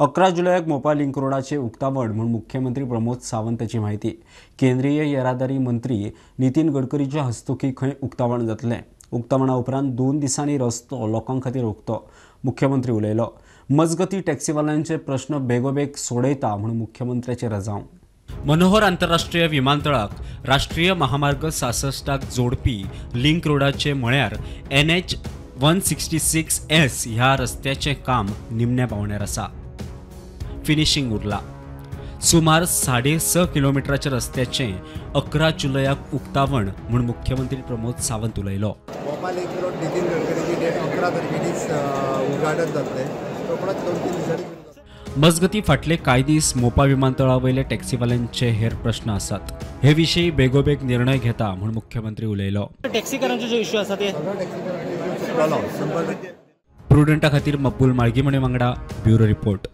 11 जुलयाक मोपा लिंक रोडाचे उक्तावण म्हूण मुख्यमंत्री प्रमोद सावंताची म्हायती. केंद्रीय येरादारी मंत्री नितीन गडकरीच्या हस्तुकी खंय उक्तावण जातलें. उक्तावणा उपरांत 2 दिसांनी रस्तो लोकां खातीर उक्तो. मुख्यमंत्री उलयलो. मजगती टॅक्सीवाल्यांचे प्रश्न बेगोबेग सोडयता म्हूण मुख्यमंत्र्याचे रजांव. मनोहर आंतरराष्ट्रीय विमानतळाक राष्ट्रीय महामार्ग 66 जोडपी लिंक रोडाचे म्हळ्यार NH 166S ह्या रस्त्याचें काम निमण्या पावण्यार आसा. फिनिशींग उरला. सुमार 6.5 किलोमिटराच्या रस्त्याचें 11 जुलयाक उक्तावण म्हूण मुख्यमंत्री प्रमोद सावंत उलयलो. मोपा लिंक रोड नितीन गडकरीची डेट 11 तारखेच उद्घाटन जातलें. रोखडोच 2-3 दिसांनी. मजगती फाटले कांय दीस मोपा विमानतळा वयले टॅक्सीवाल्यांचे हेर प्रश्न आसात. हे विशीं बेगोबेग निर्णय घेता म्हूण मुख्यमंत्री उलयलो. टॅक्सीकारांचो जो इश्यू आसा ते प्रुडंटा खातीर मकबूल माळगीमणे वांगडा ब्युरो रिपोर्ट.